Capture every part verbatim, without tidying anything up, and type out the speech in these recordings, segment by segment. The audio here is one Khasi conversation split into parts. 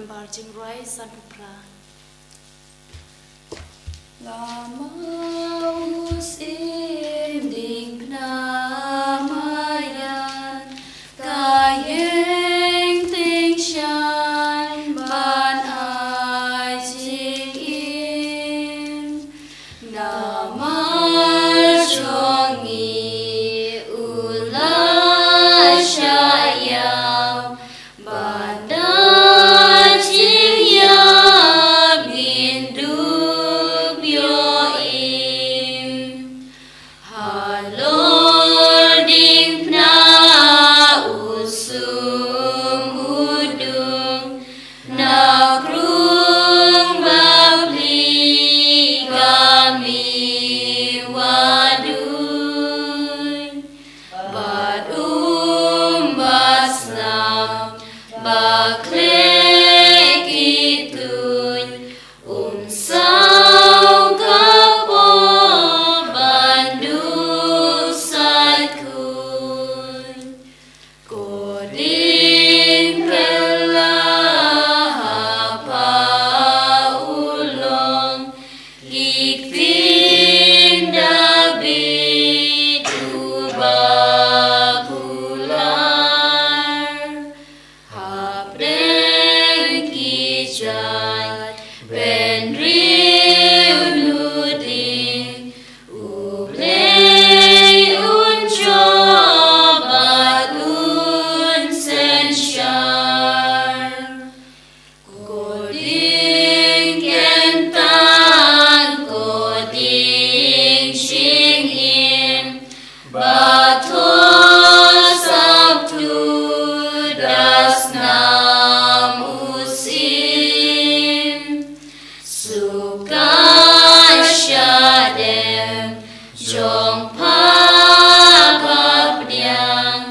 Bar jingrwai sanphew phra. Lama u syiem diengphna maïan, ka ïeng tyngshaiñ ban ai jingim. Namar jong ngi u la shah ïam, ban da jingïap ngin dup ïoh im. Halor diengphna u sum u dung, na krung bapli ka mih wa duh. Bad um basnam ba khleh ki tuid, um saw ka pop ban duh sait khuid. Ko dieng pela ha pha u long, ki ktien da bit u ba kular. Hapdeng ki jait bynriew nu ding, U Blei un jop bad un synshar. Ko dieng kyntang, ko dieng jingim, ba thoh sap thuh da snam u syiem. Suka shadem jong pha ba pdiang,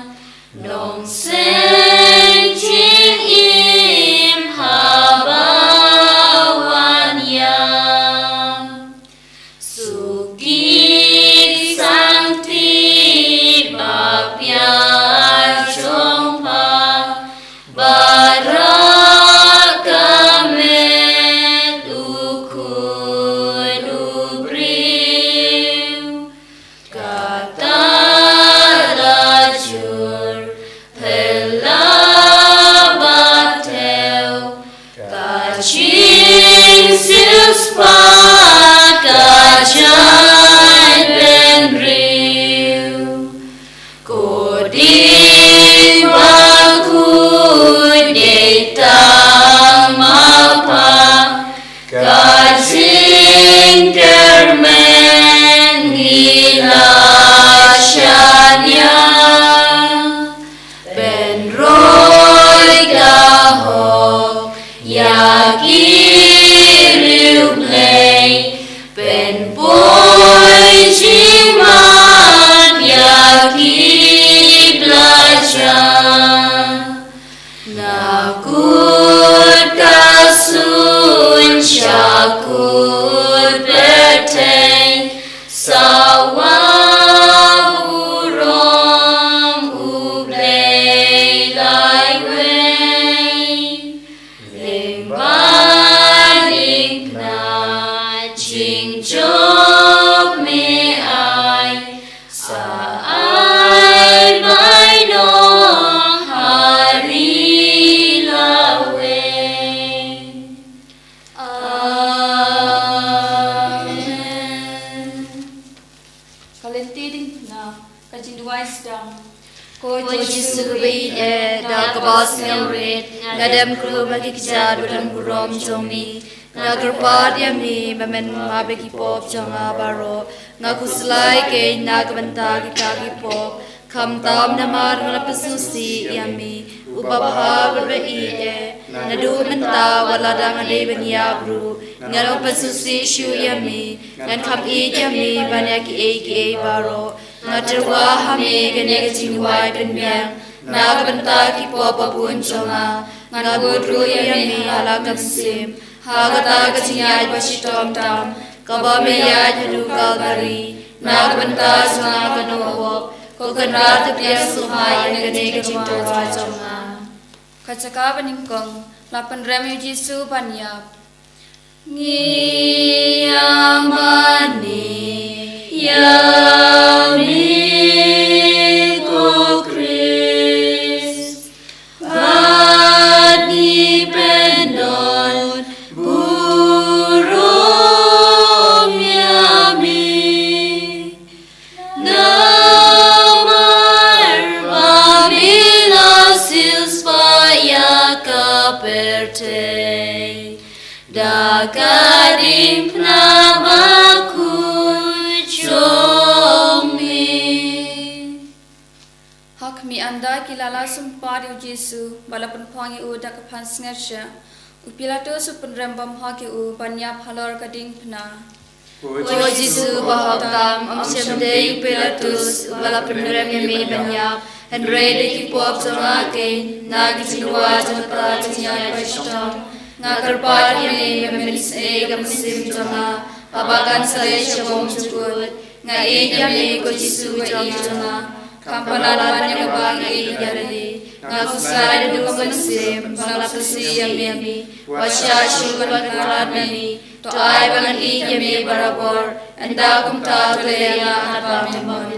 nongseng jingim haba wan ïa. Suki sangti ba pia jong pha, ba rah ka met u khun u briew. Kata la jur phylla ba thew, ka jingsiewspah ka jait bynriew. Ko dieng ba khuid dei tang ma pha, ka jingkyrmen ngi la shaniah. Pynroi ka hok ïa ki riewblei, pynpoi jingmap ïa ki blai ja. Na kut ka suiñ sha kut pyrthei, sawa burom U Blei laiwei. Lyngba lyngkna jingjop me ai, sa ai baino ha ri lawei. Amen. Ka lynti diengphna, ka jingduwai sdang. Ko Jisu ba ïeit, da kaba sngewrit nga dem khrum ha ki kjat ba don burom jong me. Nga kyrpad ïa me ban map ïa ki pop jong nga baroh. Nga khuslai keiñ na ka bynta kita ki pop. Khamtam namar nga la pynsngewsih ïa me, uba bha bad ba ïeit. Naduh mynta wat la dang nga dei ban ïap ruh, nga la pynsngewsih shuh ïa me. Ngan kham ïeit ïa me ban ïa kiei kiei baroh. Nga tyrwa ha me kane ka jingduwai pynbiang na ka bynta ki pop ba bun jong nga. Nga bud ruh ïa me ha la ka mynsiem ha kata ka jingïaid ba shitom tam, kaba me ïaid haduh Kalbari. Na ka bynta jong nga ka nongwak, ko Kynrad, to pdiang sngewbha ïa kane ka jingtyrwa jong nga. Ka jaka banyngkong. La pynrem ïa u Jisu ban ïap. Ngi ïa mane ïa me ko Khrist, bad ngi pyndonkam burom ïa me. Namar ba me la siewspah ïa ka pyrthei da ka diengphna bakhuid jong me. Ha khmih, ynda ki la la sumpat ïa u Jisu bad la pynphong ïa u da ka pansngiat, u Pilatus u pynrem bymhok ïa u ban ïap halor ka diengphna. Ko Jisu ba hok tam, ym shym dei u Pilatus uba la pynrem ïa me ban ïap, hynrei dei ki pop jong nga kein na ka jingduwai jong kata ka jingïaid shitom. Nga kyrpad ïa me ba men isynei ïa ka mynsiem jong nga haba kan sa leit sha bymjukut. Nga ïeit ïa me ko Jisu ba ïeit jong nga. Kham palat ban ïa kaba nga ïeit ïa lade, nga khuslai da ka mynsiem ba nga la pynsih ïa me. Wat shah shuh ban khlad ma me. To ai ba ngan ïeit ïa me barabor, ynda kumta to leh ïa nga katba me mon.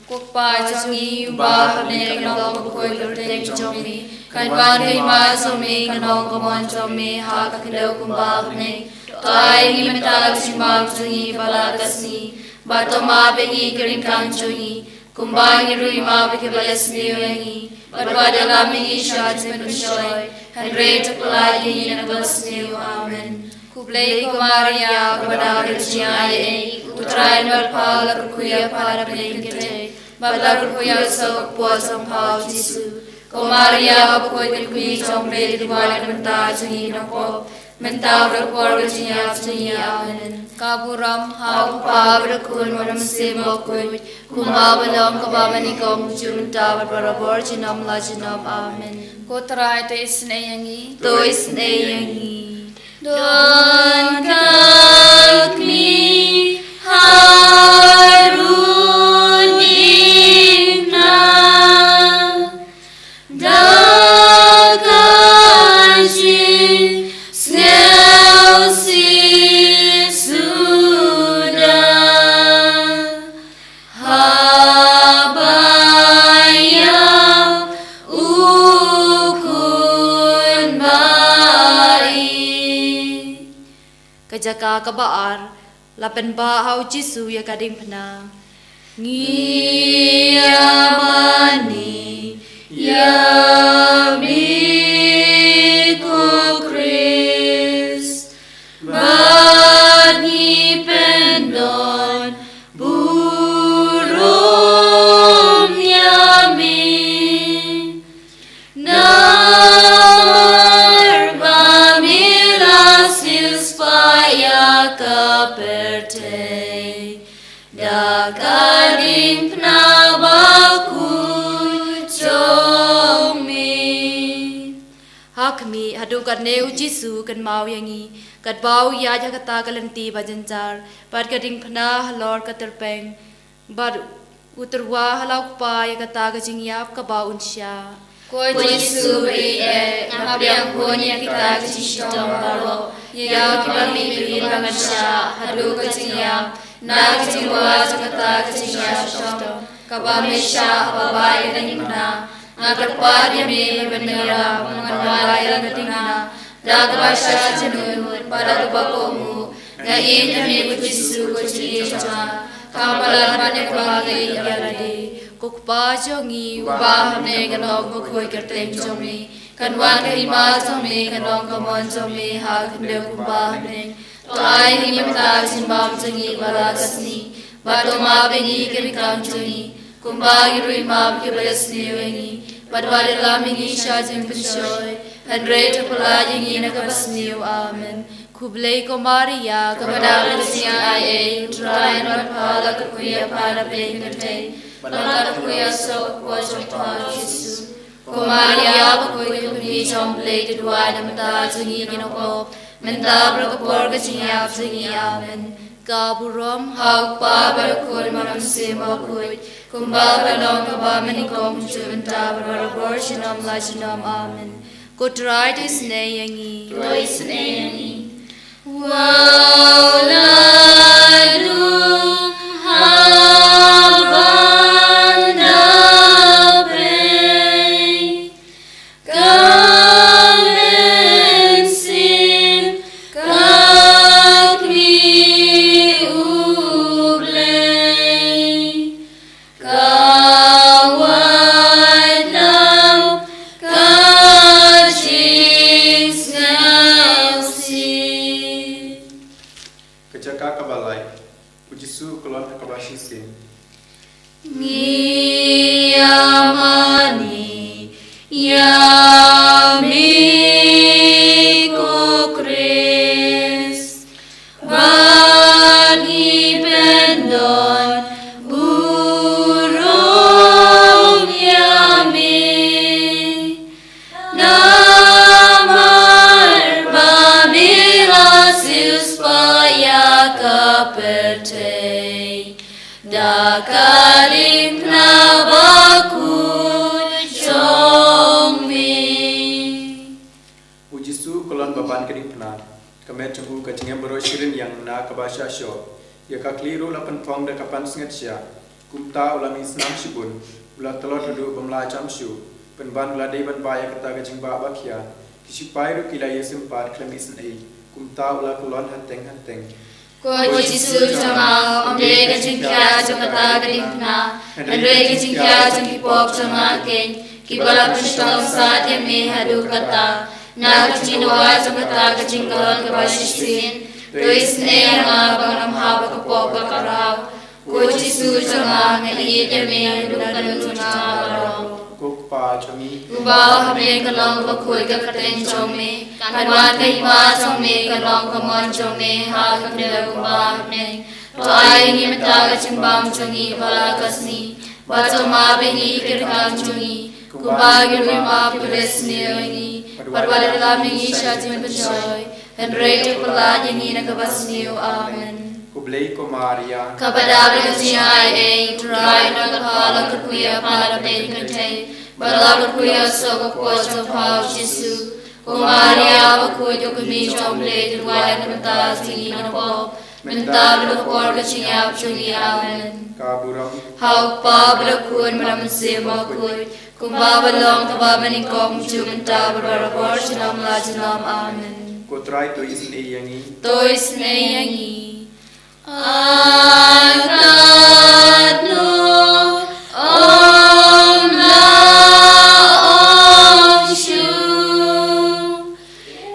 Ko Kpa jong ngi uba ha bneng, ka nong kaba khuid ka kyrteng jong me. Kan wan ka hima jong me, kan long ka mon jong me ha ka khyndew kumba ha bneng. To ai ngi mynta ka jingbam jong ngi ba la ka sngi. Bad to map ïa ngi ki ryngkang jong ngi, kumba ngi ruh ngi map ïa kiba leh sniew ïa ngi. Bad wat ïalam ïa ngi sha jingpynshoi, hynrei to pyllait ïa ngi na kaba sniew. Amen. Khublei ko Maria, kaba da ka jingaiei, U Trai un bad pha, la kyrkhu ïa pha na pdeng ki kynthei, bad la kyrkhu ïa u soh ka kpoh jong pha u Jisu. Ko Maria bakhuid, ka kmie jong U Blei, to duwai na ka bynta jong ngi ki nongpop, mynta bad ha ka por ka jingïap jong ngi. Amen. Ka burom ha U Kpa bad ha U Khun bad ha U Mynsiem Bakhuid, kumba ba long, kaba mynnyngkong, mynta bad barabor, junom la junom. Amen. Ko Trai to isynei ïa ngi. To isynei ïa ngi. Don ka kmie harud diengphna da ka jingsngewsih suda, haba ïap u Khun ba ïeit. Ka jaka kaba ar, la pynbah ha u Jisu ïa ka diengphna. Ngi ïa mane ïa me ko Khrist, bad ngi pyndon burom ïa me. Namar ba me la siewspah ïa ka pyrthei da ka diengphna bakhuid jong me. Ha khmih, haduh katne u Jisu u kynmaw ïa ngi, katba u ïaid ha kata ka lynti ba jynjar, bad ka diengphna halor ka tyrpeng. Bad u tyrwa ha la u Kpa ïa kata ka jingïap kaba un shah. Ko Jisu ba ïeit, nga pdiang hun ïa kita ki jingshitom baroh, ïa kiba mih ba ngan shah haduh ka jingïap, na ka jingduwai jong kata ka jingïap shitom kaba me shah haba bha ïa ka diengphna. Nga kyrpad ïa me ban ïarap ba ngan wad ïa ka diengphna da kaba shah jingmut bad da kaba kohnguh. Nga ïeit ïa me ko Jisu ko jingïeit jong nga, kham palat ban ïa kaba nga ïeit ïa lade. Ko Kpa jong ngi uba ha bneng, kan long kaba khuid ka kyrteng jong me, kan wan ka hima jong me, kan long ka mon jong me ha ka khyndew kumba ha bneng. To ai ha ngi mynta ka jingbam jong ngi ba la ka sngi, bad to map ïa ngi ki ryngkang jong ngi, kumba ngi ruh ngi map ïa kiba leh sniew ïa ngi, bad wat ïalam ïa ngi sha jingpynshoi, hynrei to pyllait ïa ngi na kaba sniew. Amen. Khublei ko Maria, kaba da ka jingaiei, U Trai un bad pha, la kyrkhu ïa pha na pdeng ki kynthei, bad la kyrkhu ïa u soh ka kpoh jong pha u Jisu. Ko Maria bakhuid, ka kmie jong U Blei, to duwai na ka bynta jong ngi ki nongpop, mynta bad ha ka por ka jingïap jong ngi. Amen. Ka burom ha u Kpa bad ha u Khun bad ha u Mynsiem Bakhuid, kumba ka long kaba mynnyngkong, mynta bad barabor, junom la junom. Amen. Ko Trai, to isynei ïa ngi. To isynei ïa ngi. Wow, la lum ha ban da pei. Ka mynsiem, ka kmie U Blei. Ka waitlam, ka jingsngewsih. Ka jaka kaba lai, U Jisu u kyllon ha kaba shisien. Ngi ïa mane ïa me ko Khrist. Bad ngi pyndon burom ïa me. Namar ba me la siewspah ïa ka pyrthei da ka diengphna bakhuid jong me. U Jisu u kyllon ba ban ka diengphna. Ka met jong u ka jingim baroh shi rynïeng na kaba shah shoh. Ïa ka khlieh ruh la pynphong da ka pansngiat sha. Kumta u la mih snam shibun, u la tlot haduh ba um lah jam shuh. Pynban u la dei ban bah ïa kata ka jingbah ba khia. Ki shipai ruh ki la ïasyrpat khlem isynei. Kumta u la kyllon hateng hateng. Ko Jisu jong nga, ym dei ka jingkhia jong kata ka diengphna, hynrei ka jingkhia jong ki pop jong nga keiñ, kiba la pynshitom sat ïa me haduh katta. Na ka jingduwai jong kata ka jingkyllon kaba shisien, to isynei ïa nga ba ngan ym hap ha ka pop ka khraw. Ko Jisu jong nga, nga ïeit ïa me haduh katta jong nga baroh. Ko Kpa jong ngi uba ha bneng, ka long kaba khuid ka kyrteng jong me. Kan wan ka hima jong me, kan long ka mon jong me ha ka khyndew kumba ha bneng. To ai ïa ngi mynta ka jingbam jong ngi ba la ka sngi. Bad to map ïa ngi ki ryngkang jong ngi, kumba ngi ruh ngi map ïa kiba sniew ïa ngi. Bad wat ïalam ïa ngi sha jingpynjoi, hynrei to pyllait ïa ngi na kaba sniew. Amen. Khublei ko Maria, kaba dap da ka jingaiei, U Trai u don bad pha, la kyrkhu ïa pha na pdeng ki kynthei, bad la kyrkhu ïa u soh ka kpoh jong pha U Jisu. Ko Maria bakhuid, ko kmie jong U Blei, to duwai ïa ngi mynta ha ka sngi jong ngi kiba pop, mynta bad ha ka por ka jingïap jong ngi. Amen. Ka burom ha U Kpa bad ha U Khun bad ha U Mynsiem Bakhuid, kumba ba long, kaba nyngkong, mynta bad barabor, junom la junom. Amen. Ko Trai, to isynei ïa ngi. To isynei ïa ngi. A katno ym lah ong shuh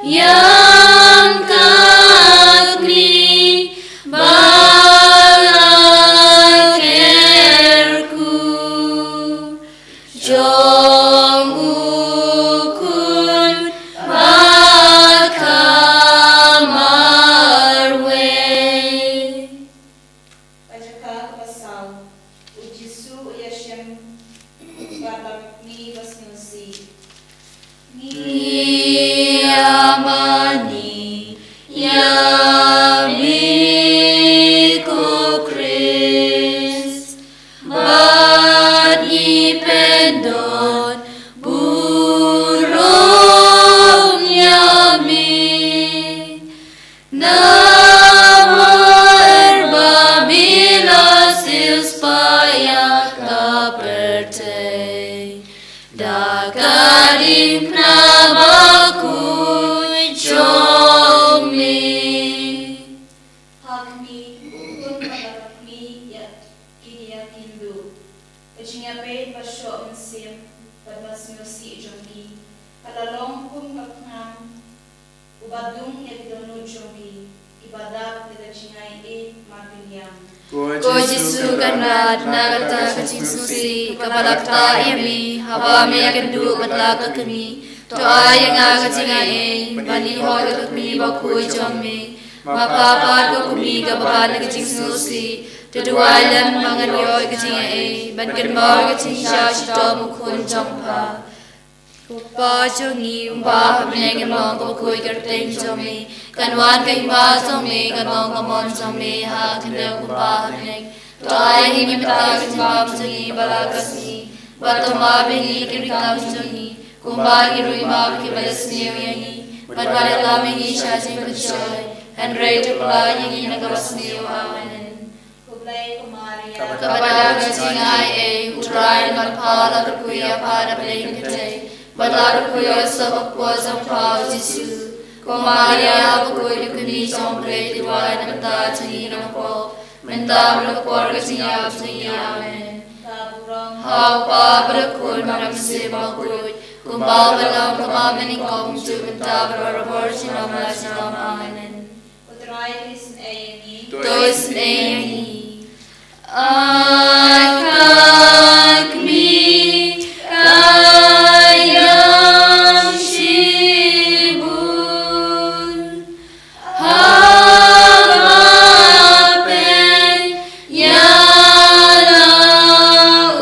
ïa ka kmie ba la kyrkhu jong U Khun ba ka marwei. Ka jaka kaba saw, U Jisu u ïashem bad la ka kmie basngewsih. Ngi ïa mane ïa me ko Khrist, bad ngi pyndon burom ïa me. Namar ba me la siewspah ïa ka pyrthei da ka diengphna bakhuid jong me. Ha khmih, U Khun bad la ka kmie ïa ki ïa ki kynduh. Ka jingïapeit bashoh mynsiem bad basngewsih jong ki ka la long kum ka khnam uba dung ïa ki dohnud jong ki, kiba dap da ka jingaiei markynriah. Ko Jisu, Kynrad, na kata ka jingsngewsih kaba la ktah ïa me haba me ïakynduh bad la ka kmie, to ai ïa nga ka jingaiei ban ïoh ïa ka kmie bakhuid jong me. Ma pha pat, ko kmie kaba ban da ka jingsngewsih, to duwai lem ba ngan ïoh ïa ka jingaiei ban kynmaw ïa ka jingshisha shitom U Khun jong pha. Ko Kpa jong ngi uba ha bneng, kan long kaba khuid ka kyrteng jong me, kan wan ka hima jong me, kan long ka mon jong me ha ka khyndew kumba ha bneng. To ai ïa ngi mynta ka jingbam jong ngi ba la ka sngi, bad to map ïa ngi ki ryngkang jong ngi, Kumba ngi ruh i map ki ba la sniew ïa ngi, bad wat ïalam ïa ngi sha jingpynshoi, hynrei to pyllait ïa ngi na kaba sniew. Amen. Khublei ko Maria. Kaba da ka jingaiei, U Trai u don bad pha, la kyrkhu ïa pha na pdeng kynthei, bad la kyrkhu ïa u soh bakhuid jong pha u Jisu. Ko Maria bakhuid, ko kmie jong U Blei, to duwai na ka bynta jong ngi ki nongpop, mynta bad ha ka por ka jingïap jong ngi. Amen. Ha u Kpa bad ha u Khun bad ha u Mynsiem Bakhuid, kumba la long, kumba mynnyngkong, kumjuh mynta bad barabor junom la junom. Amen. Ko Trai to isynei ïa ngi. To isynei ïa ngi. A ka kmie ka ïam shibun haba pynïaid la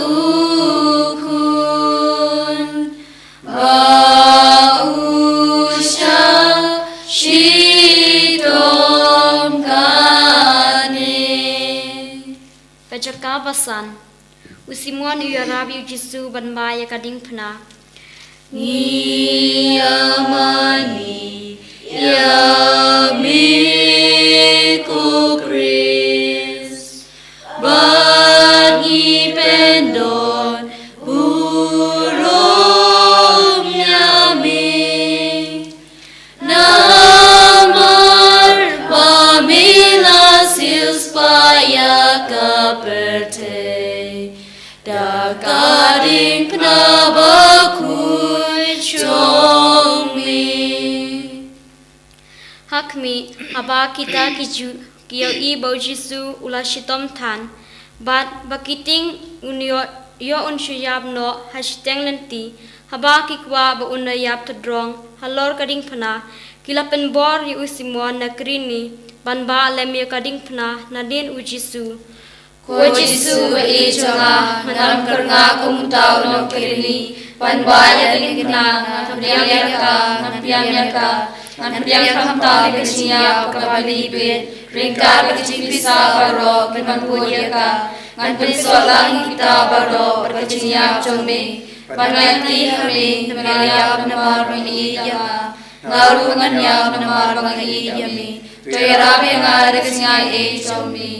u Khun ba u shah shitom kane. Ka jaka ba san. U Simon u ïarap ïa u Jisu ban bah ïa ka diengphna. Ngi ïa mane ïa me ko Khrist, bad ngi pyndon burom ïa me. Namar ba me la siewspah ïa ka pyrthei da ka diengphna bakhuid jong me. Ha khmih, haba kita ki Jiw ki ïohi ba u Jisu u la shitom than, bad ba ki tieng un ïoh, ïoh un shu ïap noh ha shiteng lynti, haba ki kwah ba un da ïap tyrrong halor ka diengphna, ki la pynbor ïa u Simon na Kirene ban bah lem ïa ka diengphna nadien u Jisu. Ko Jisu, ba ïeit jong nga, ngan ym kyrngah kum uta u nong Kirene ban bah ïa ka diengphna. Ngan pdiang ïa ka, ngan pdiang ïa ka, ngan pdiang khamtam ïa ka jingïap kaba bit, ryngkat bad ka jingpisa baroh, kin ym bud ïa ka. Ngan pynsol lang ïa kita baroh bad ka jingïap jong me, ban ïaid ha me, me la ïap namar ba me ïeit ïa nga. Nga ruh ngan ïap namar ba nga ïeit ïa me. To ïarap ïa nga da ka jingaiei jong me.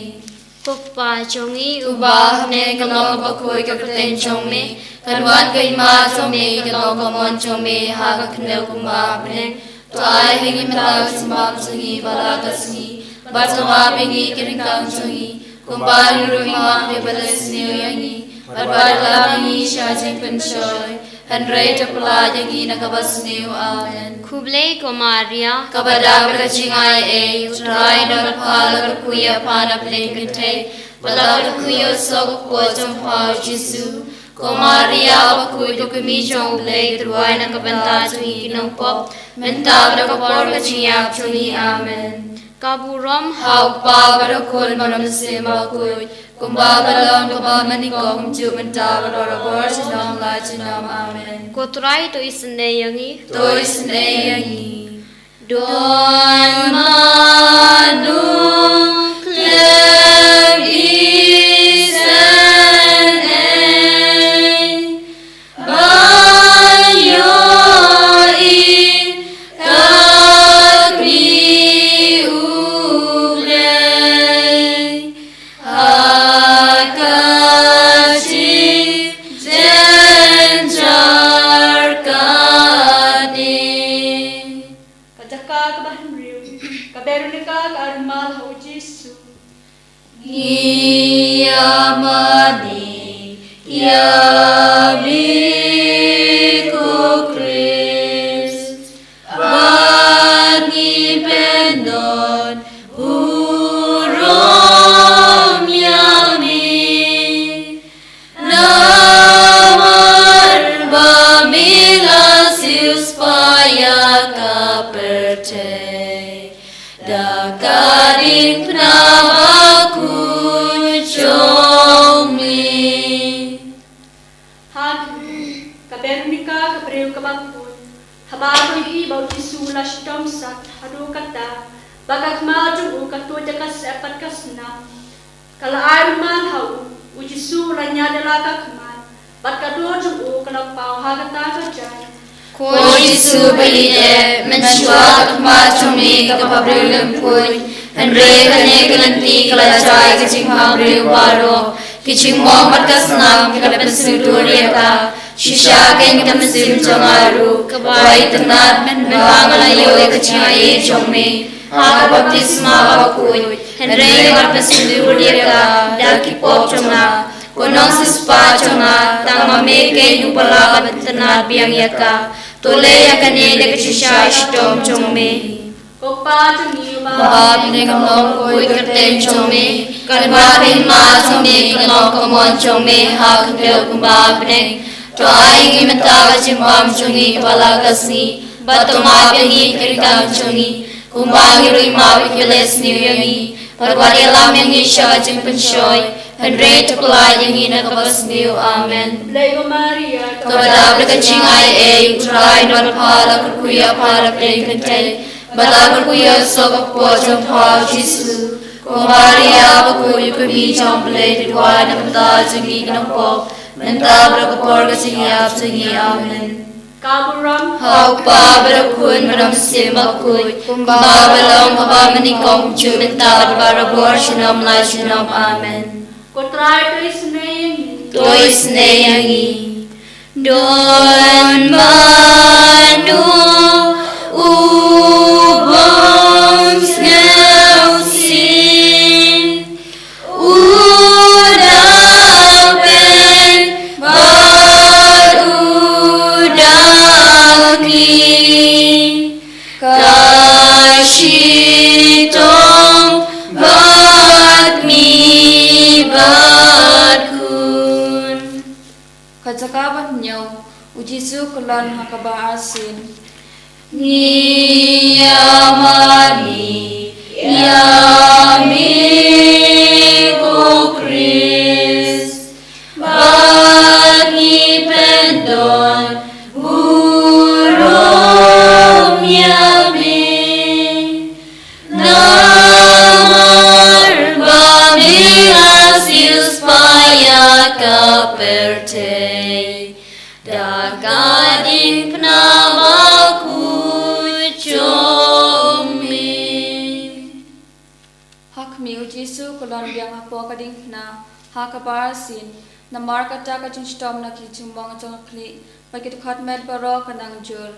Ko Kpa jong ngi uba ha bneng, ka long kaba khuid ka kyrteng jong me, kan wan ka hima jong me, kan long ka mon jong me ha ka khyndew kumba ha bneng. To ai ha ngi mynta u jingbam jong ngi ba la ka sngi, bad to map ïa ngi ki ryngkang jong ngi, kumba ngi ruh ngi map ïa kiba la sniew ïa ngi, bad wat ïalam ïa ngi sha jingpynshoi, hynrei to pyllait ïa ngi na kaba sniew. Amen. Khublei ko Maria. Kaba da ka jingaiei, U Trai u don bad pha, la kyrkhu ïa pha na pdeng kynthei, bad la kyrkhu ïa u soh bakhuid jong pha u Jisu. Ko Maria bakhuid, ko kmie jong U Blei, to duwai na ka bynta jong ngi ki nongpop, mynta bad ha ka por ka jingïap jong ngi. Amen. Ka burom ha u Kpa bad ha u Khun bad ha u Mynsiem Bakhuid, kumba ka long, kumba mynnyngkong, kumjuh mynta bad barabor junom la junom. Amen. Ko Trai to isynei ïa ngi. To isynei ïa ngi. Don mano khlem isynei ban ïohi ka kmie U Blei ha ka jingjynjar kane. Ka jaka kaba hynriew, ka Beronika ka ai rumal ha u Jisu. Ngi ïa mane ïa me ko Khrist, bad ngi pyndon burom ïa me. Namar ba me la siewspah ïa ka pyrthei da ka diengphna bakhuid jong me. Ha ka Beronika ka briew kaba kut, haba ka ïohi ba u Jisu u la shitom sat haduh katta, ba ka khmat jong u ka tuid da ka sep bad ka snam, ka la ai rumal ha u. U Jisu u la ñiad ïa la ka khmat, bad ka dur jong u ka la paw ha kata ka jaiñ. Ko Jisu ba ïeit, mynshuwa ka khmat jong me kaba briew lymphuid, hynrei kane ka lynti ka la jia ïa ka jingbam briew baroh. Ka jingmong bad ka snam ki la pynsngewdur ïa ka. Shisha kein ka mynsiem jong nga ruh ka wan itynnad mynba nga la ïoh ïa ka jingaiei jong me ha ka baptisma bakhuid, hynrei nga la pynsngewdur ïa ka da ki pop jong nga. Ko Nongsiewspah jong nga, tang ma me kein uba lah ban itynnad biang ïa ka. To leh ïa kane da ka jingshisha shitom jong me. Ko Pa jong ngi uba ha bneng, ka long ka kyrteng jong me, kan wan ka hima jong me, kan long ka mon jong me ha ka khyndew kumba ha bneng. To ai ngi mynta ka jingbam jong ngi kaba la ka sngi, bad to map ïa ngi ki ryngkang jong ngi, kumba ngi ruh ngi map ïa kiba leh sniew ïa ngi. Bad wat ïalam ïa ngi sha ka jingpynshoi, hynrei to pyllait ïa ngi na kaba sniew. Amen. Kaba dap da ka jingaiei, U Trai u don bad pha, la kyrkhu ïa pha na pdeng kynthei, bad la kyrkhu ïa u soh ka kpoh jong pha U Jisu. Ko Maria bakhuid, ïa ka kmie jong U Blei, to duwai na ka bynta jong ngi ki nongpop, mynta bad ha ka por ka jingïap jong ngi. Amen. Ka burom ha U Kpa bad ha U Khun bad ha U Mynsiem Bakhuid, kumba ba long kaba mynnyngkong, kumjuh mynta bad barabor, junom la junom. Amen. Ko Trai to isynei ïa ngi. To isynei ïa ngi. Don mano u bym sngewsih, u da peng bad u da kmie, ka shitom bad kmie bad khun. Ka jaka ba hynñiew, U Jisu u kylon ha kaba arsien. Ngi ïamane ïa me ko Khrist, bad ngi pyndonburom ïa me. Namar ba me la siewspah ïa ka pyrthei da ka diengphna bakhuid jong me. Ha khmih, U Jisu u kylon biang hapoh ka diengphna ha kaba arsien. Namar kata ka jingshitom na ki jingmong jong ka khlieh bad ki dkhot met baroh ka nang jur.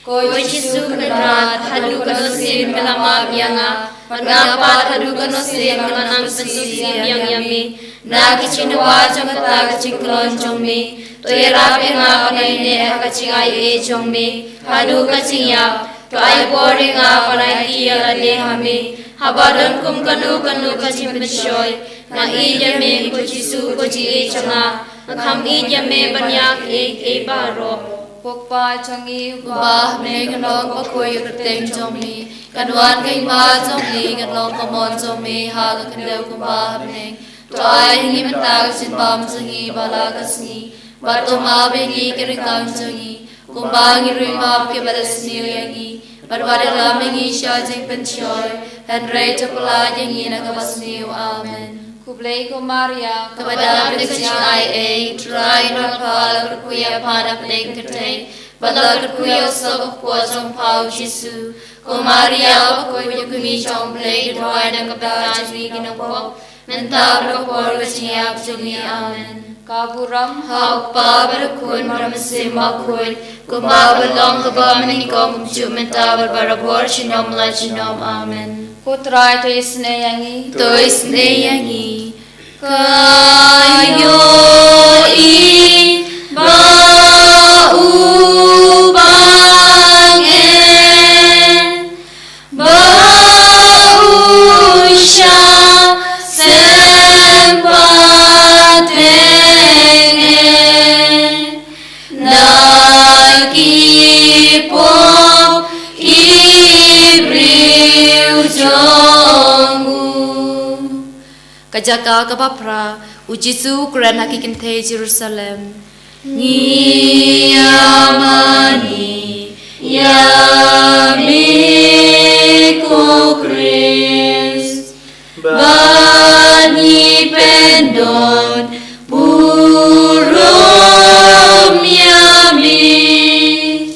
Ko Jisu Kynrad, haduh katno sien me la map ïa nga, bad nga pat haduh katno sien nga la nang pynsngewsih biang ïa me. Na ka jingdawa jong kata ka jingkylon jong me, to ïarap ïa nga ban ïaineh ha ka jingaiei jong me haduh ka jingïap. To ai bor ïa nga ban aiti ïa lade ha me, haba don kum kano kano ka jingpynshoi. Nga ïeit ïa me ko Jisu, ko jingïeit jong nga. Nga kham ïeit ïa me ban ïa kiei kiei baroh. Ko Kpa jong ngi uba ha bneng, kan long bakhuid ïa ka kyrteng jong me, kan wan ka hima jong me, kan long ka mon jong me ha ka khyndew kumba ha bneng. To ai ha ngi mynta ka jingbam jong ngi ba la ka sngi, bad to map ïa ngi ki ryngkang jong ngi, kumba ngi ruh ngi map ïa kiba leh sniew ïa ngi. Bad wat ïalam ïa ngi sha jingpynshoi, hynrei to pyllait ïa ngi na kaba sniew. Amen. Khublei ko Maria, kaba dap da ka jingaiei, U Trai u don bad pha, la kyrkhu ïa pha na pdeng kynthei, bad la kyrkhu ïa u soh ka kpoh jong pha U Jisu. Ko Maria bakhuid, ïa ka kmie jong U Blei, to duwai na ka bynta jong ngi ki nongpop, mynta bad ha ka por ka jingïap jong ngi. Amen. Ka burom ha U Kpa bad ha U Khun bad ha U Mynsiem Bakhuid, kumba ba long kaba mynnyngkong, kumjuh mynta bad barabor, junom la junom. Amen. Ko Trai to isynei ïa ngi. To isynei ïa ngi. Ka ïohi ba u bangeit ba u shah sympat teng eh na ki pop ki briew jong u. Ka jaka kaba phra, U Jisu u kren ha ki kynthei Jerusalem. Ngi ïamane ïa me ko Khrist, bad ngi pyndonburom ïa me.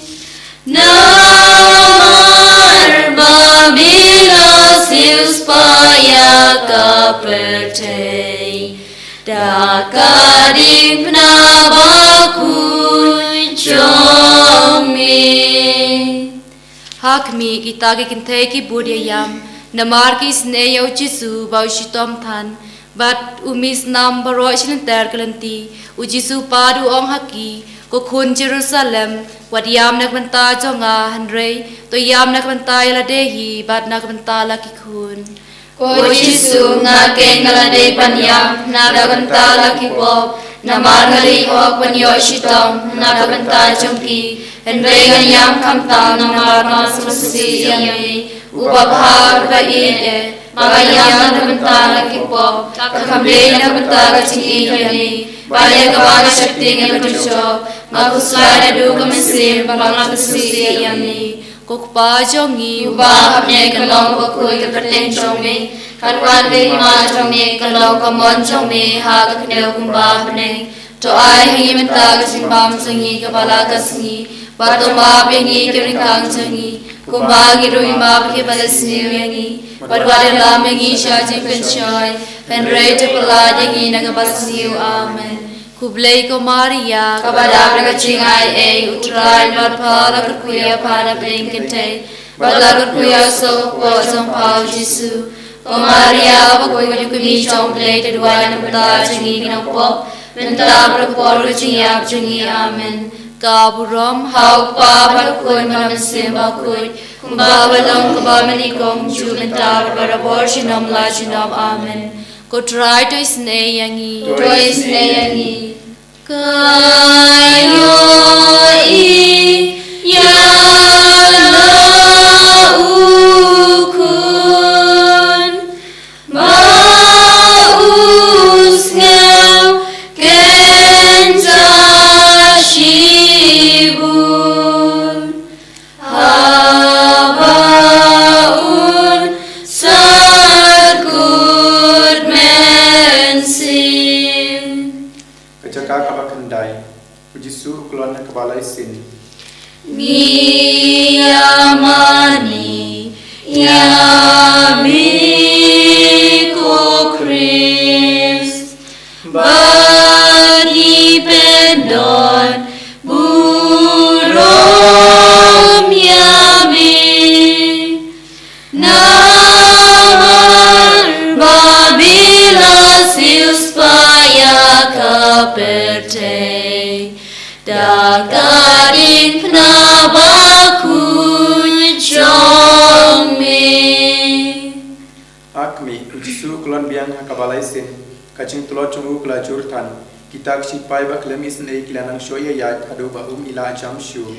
Ha khmih, kita ki kynthei ki bud ïa ïam, namar ki isynei ïa u Jisu ba u shitom than. Bad u mih snam baroh shi lynter ka lynti, u Jisu u pat u ong ha ki: Ko khun Jerusalem, wat ïam na ka bynta jong nga, hynrei to ïam na ka bynta ïa lade hi bad na ka bynta la ki khun. Ko Jisu, nga keiñ nga la dei ban ïam na ka bynta la ki pop, namar nga la ïoh ban ïoh shitom na ka bynta jong ki. Hynrei ngan ïam khamtam namar nga sngewsih ïa me, u babha uba ïeit eh, ba nga ïam na ka bynta la ki pop, ka kham dei na ka bynta ka jingïeit ïa me, ba ïa kaba nga sheptieng ïa ka dujok, nga khuslai naduh ka mynsiem ba nga sngewsih ïa me. Ko Kpa jong ngi uba ha bneng, ka long bakhuid ka kyrteng jong me, kan wan ka hima jong me, kan long ka mon jong me ha ka kynthei kumba ha bneng. To ai ha ngi mynta ka jingbam jong ngi kaba la ka sngi, bad to map ïa ngi ki ryngkang jong ngi, kumba ngi ruh ngi map ïa kiba leh sniew ïa ngi, bad wat ïalam ïa ngi sha jingpynshoi, hynrei to pyllait ïa ngi na kaba sniew. Amen. Khublei ko Maria, kaba dap da ka jingaiei, u Trai u don bad pha, la kyrkhu ïa pha na pdeng kynthei, bad la kyrkhu ïa u soh ka kpoh jong pha u Jisu. Ko Maria bakhuid, ko kmie jong u Blei, to duwai na ka bynta jong ngi ki nongpop, mynta bad ha ka por ka jingïap jong ngi. Amen. Ka burom ha u Kpa bad ha u Khun bad ha u Mynsiem Bakhuid, kumba ka long kaba mynnyngkong, kumjuh mynta bad barabor junom la junom. Amen. Ko Trai to isynei ïa ngi. To isynei ïa ngi. Ka ïohi ïa la u khun ba u sngew kynja shibun, haba un sat kut mynsiem. Ka jaka kaba khyndai. U Jisu u kloi ha kaba lai sien. Ngi ïa mane ïa me ko Khrist, bad ngi pyndon burom ïa me. Namar ba me la siewspah ïa ka pyrthei da ka diengphna bakhuid jong me. Ha khmih, u Jisu u kloi biang ha kaba lai sien, ka jingtlot jong u ka la jur than. Kita ki shynpai ba khlem isynei ki la nang shoi ïaid haduh ba um ïa la jam shuh.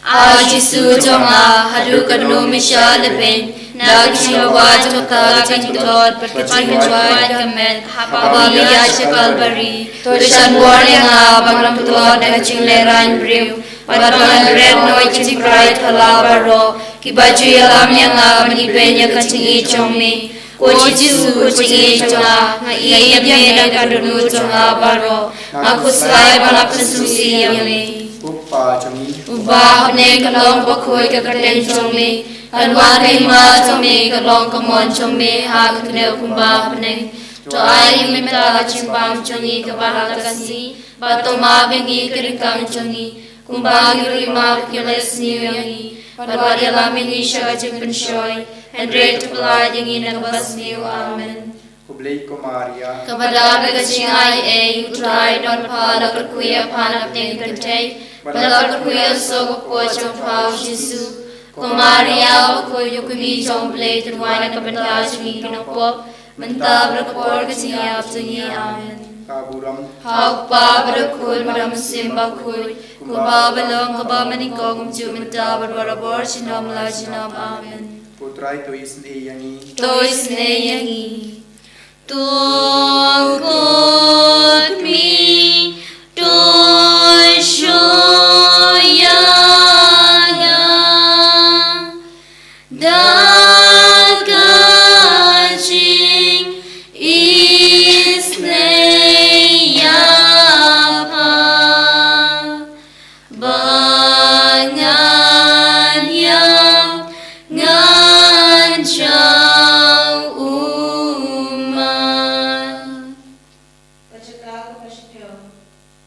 A Jisu jong nga, haduh katno me shah lehbeiñ na ka jinglawa jong kata ka jingtlot bad ka jingkynjwai ka met haba me ïaid sha Kalbari? To shan bor ïa nga ba ngam tlot na ka jinglehrain briew, bad ba ngan red noh ïa ka jingkrai thala baroh, kiba ju ïalam ïa nga ban ibeiñ ïa ka jingïeit jong me. Ko Jisu, ko jingïeit jong nga, nga ïeit ïa me na ka dohnud jong nga baroh. Nga khuslai ba nga pynsngewsih ïa me. Ko Kpa jong ngi uba ha bneng, ka long bakhuid ka kyrteng jong me, kan wan ka hima jong me, kan long ka mon jong me ha ka kynthei kumba ha bneng. To ai ha ngi mynta ka jingbam jong ngi kaba ha ka sngi, bad to map ïa ngi ki ryngkang jong ngi, kumba ngi ruh ngi map ïa kiba leh sniew ïa ngi, bad wat ïalam ïa ngi sha ka jingpynshoi, hynrei to pyllait ïa ngi na kaba sniew. Amen. Khublei ko Maria, kaba dap da ka jingaiei, u Trai u don bad pha, la kyrkhu ïa pha na pdeng ki kynthei, bad la kyrkhu ïa u soh ka kpoh jong pha u Jisu. Ko Maria bakhuid, ko kmie jong u Blei, to duwai na ka bynta jong ngi ki nongpop, mynta bad ha ka por ka jingïap jong ngi. Amen. Ka burom ha u Kpa bad ha u Khun bad ha u Mynsiem Bakhuid, kumba ka long, kaba mynnyngkong, kumjuh mynta bad barabor junom la junom. Amen. Ko Trai to isynei ïa ngi. To isynei ïa ngi. To khot me, to shu ïa nga da ka jingisynei ïa pha, ba ngan ïam, ngan jaw u mat. Ka jaka kaba shiphew.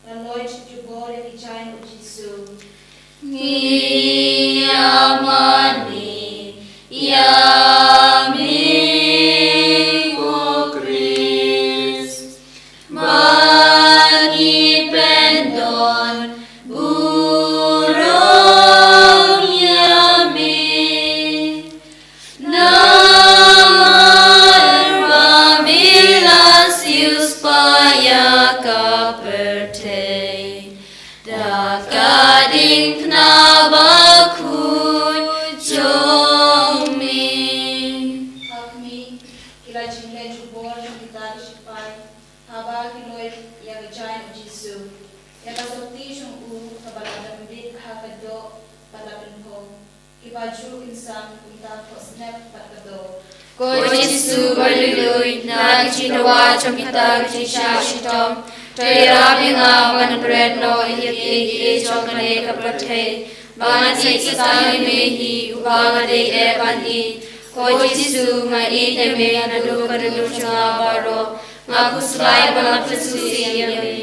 Ngan leit sha jubor ïa ki jaiñ u Jisu. Ngi ïa mane Diengphna bakhuid jong me. Ha khmih, ki la jingleh jubor jong kita ki shipai haba ki loit ïa ka jaiñ u Jisu, ïa ka sotti jong u kaba la dam bit ha ka doh bad la pynphew. Kiba ju insang kumta khohsnep bad ka doh. Ko Jisu ba luid luid, na ka jingdawa jong kita ka jingshah shitom, to ïarap ïa nga ban bret noh ïa kiei kiei jong kane ka pyrthei, ba ngan ïeit tang ïa me hi uba nga dei eh ban ïeit. Ko Jisu, nga ïeit ïa me naduh ka dohnud jong nga baroh. Nga khuslai ba nga pynsuh ïa me.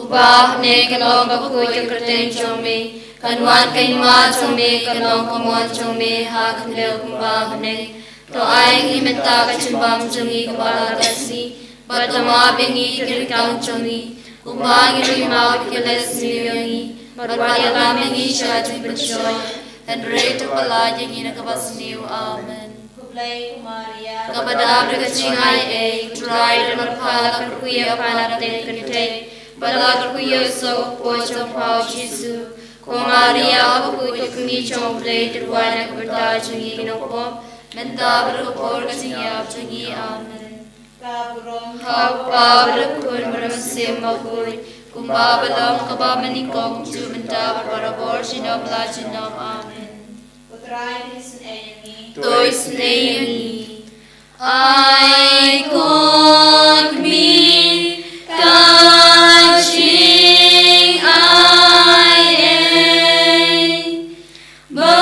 Uba ha bneng, kan long bakhuid ka kyrteng jong me, kan wan ka hima jong me, kan long ka mon jong me ha ka khyndew kumba ha bneng. To ai ngi mynta ka jingbam jong ngi kaba la ka sngi, bad to map ïa ngi ki ryngkang jong ngi, kumba ngi ruh ngi map ïa kiba leh sniew ïa ngi, bad wat ïalam ïa ngi sha ka jingpynshoi, hynrei to pyllait ïa ngi na kaba sniew. Amen. Khublei ko Maria, kaba dap da ka jingai ei, U Trai u don bad pha, la kyrkhu ïa pha na pdeng kynthei, bad la kyrkhu ïa u soh u kpoh jong pha u Jisu. Ko Maria bakhuid, ko kmie jong U Blei, to duwai na ka bynta jong ngi ki nongpop, mynta bad ha ka por ka jingïap jong ngi. Amen. Ka burom ha U Kpa bad ha U Khun bad ha U Mynsiem Bakhuid, kumba ba long, kaba mynnyngkong, kumjuh mynta bad barabor, junom la junom. Amen. Ko Trai to isynei ïa ngi. To isynei ïa ngi. Ai ko kmie ka jingai ei, ba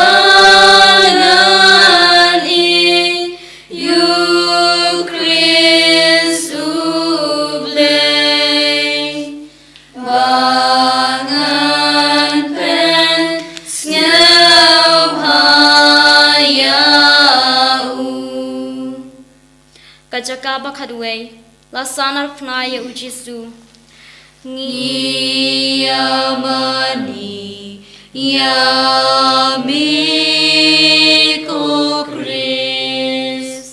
ngan ïeit ïa U Khrist U Blei, ba ngan pynsngewbha ïa u. Ka jaka ba khatwei, la sahnarphna ïa u Jisu. Ngi ïa mane ïa me ko Khrist,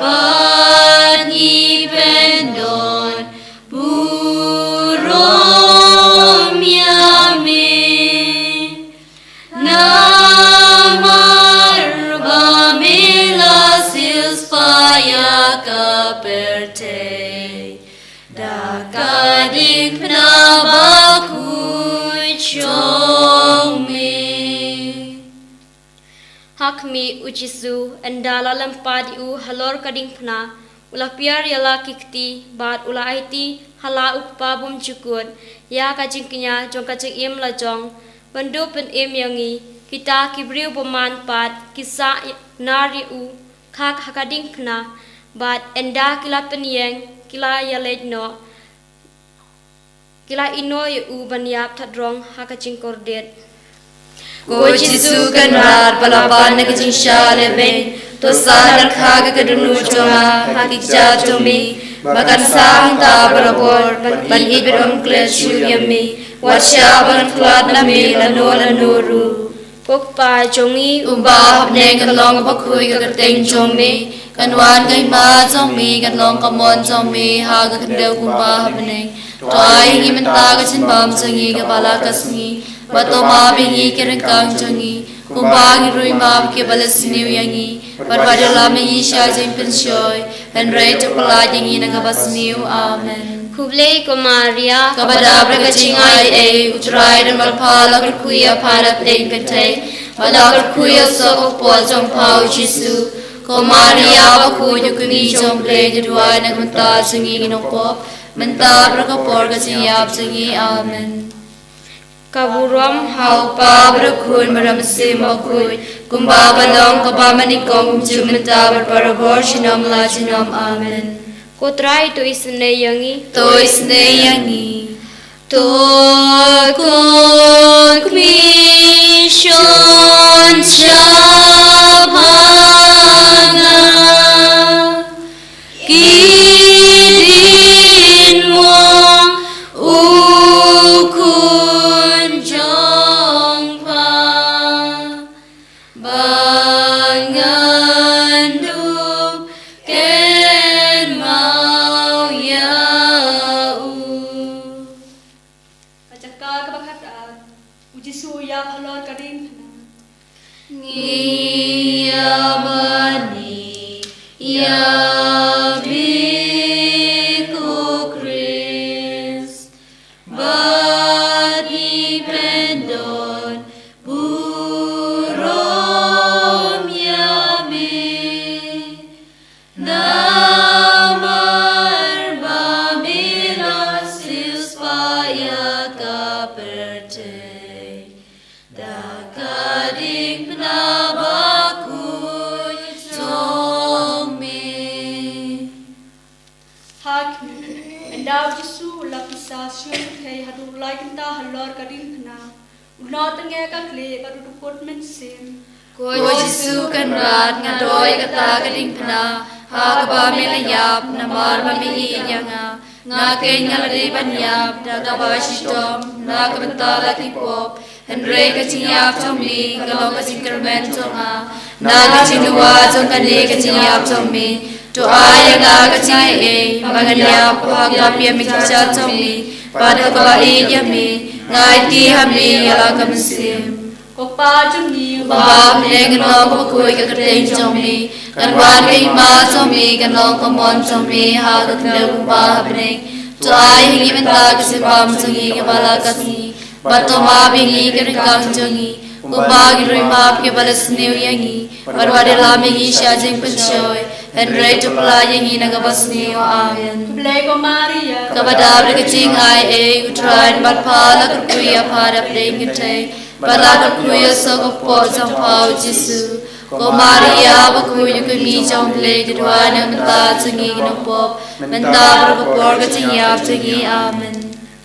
bad ngi pyndon burom ïa me, namar ba me la siewspah ïa ka pyrthei da ka diengphna bakhuid jong me. Ha khmih, u Jisu, ynda la lympat ïa u halor ka diengphna, u la piar ïa la ki kti bad u la aiti ha la u Kpa bymjukut ïa ka jingkñia jong ka jingim la jong, ban duh pynim ïa ngi kita ki briew bymman pat ki sah nar ïa u khak ha ka diengphna, bad ynda ki la pynïeng ki la ïaleit noh, ki la ïehnoh ïa u ban ïap thadrong ha ka jingkordit. Ko Jisu Kynrad ba la pan na ka jingshah lehbeiñ, to sahnarphna ïa ka dohnud jong nga ha ki kjat jong me, ba kan sah hangta barabor ban ïeit bad ban klet shuh ïa me, wat shah ba ngan khlad na me lano lano ruh. Ko Kpa jong ngi uba ha bneng, kan long bakhuid ka kyrteng jong me, kan wan ka hima jong me, kan long ka mon jong me ha ka khyndew kumba ha bneng. To ai ngi mynta ka jingbam jong ngi kaba la ka sngi, bad to map ïa ngi ki ryngkang jong ngi, kumba ngi ruh ngi map ïa kiba leh sniew ïa ngi, bad wat ïalam ïa ngi sha jingpynshoi, hynrei to pyllait ïa ngi na kaba sniew. Amen. Khublei ko Maria, kaba dap da ka jingai ei, U Trai u don bad pha, la kyrkhu ïa pha na pdeng kynthei, bad la kyrkhu ïa u soh u kpoh jong pha u Jisu. Ko Maria bakhuid, ko kmie jong U Blei, to duwai na ka bynta jong ngi ki nongpop, mynta bad ha ka por ka jingïap jong ngi. Amen. Ka burom ha U Kpa bad ha U Khun bad ha U Mynsiem Bakhuid, kumba ba long, kaba mynnyngkong, kumjuh mynta bad barabor, junom la junom. Amen. Ko Trai to isynei ïa ngi. To isynei ïa ngi. To khun kmie shon shaba nga. Ki dien mo u khun jong pha, ba ngan dup kynmaw ïa u. Ka jaka kaba khat, U Jisu u ïap halor ka diengphna. Ngi ïa bani ïa bik u Khrist, bad ngi pyndon burom ïa me. Namar ba me la siewspah ïa ka pyrthei da ka diengphna bakhuid jong me. Ha khmih, ynda u Jisu u la pisa shong kei haduh lai kynta halor ka diengphna, u nongtngen ka khlieh bad u dukut mynsiem. Ko Jisu Kynrad, nga duh ïa kata ka diengphna ha kaba me la ïap, namar ba me ïeit ïa nga. Nga keiñ nga la dei ban ïap da kaba shitom na ka bynta la ki pop. Hynrei ka jingïap jong me ka long ka jingkyrmen jong nga na ka jingduwai jong kane ka jingïap jong me. To ai ïa nga ka jingaiei ba ngan ïap ha kaba pdiang ïa me ki kjat jong me bad ha kaba ïeit ïa me. Nga aiti ha me ïa la ka mynsiem. Ko Pa jong ngi uba ha bneng, ngan ong kaba khuid ïa ka kyrteng jong me. Kan wan ka hima jong me, kan long ka mon jong me ha ka khyndew kumba ha bneng. To ai ha ngi mynta ka jingbam jong ngi kaba la ka sngi. Bad to map ïa ngi ka ryngkang jong ngi, kumba ngi ruh ngi map ïa kiba la sniew ïa ngi. Bad wat ïalam ïa ngi sha jingpynshoi, hynrei to pyllait ïa ngi na kaba sniew. Amen. Khublei ko Maria, kaba dap da ka jingaiei, U Trai u don bad pha, la kyrkhu ïa pha da pdeng kynthei, bad la kyrkhu ïa u soh ka kpoh jong pha u Jisu. Ko Maria bakhuid, ïa ka kmie jong U Blei, to duwai na ka bynta jong ngi ki nongpop, mynta bad ha ka por ka jingïap jong ngi. Amen.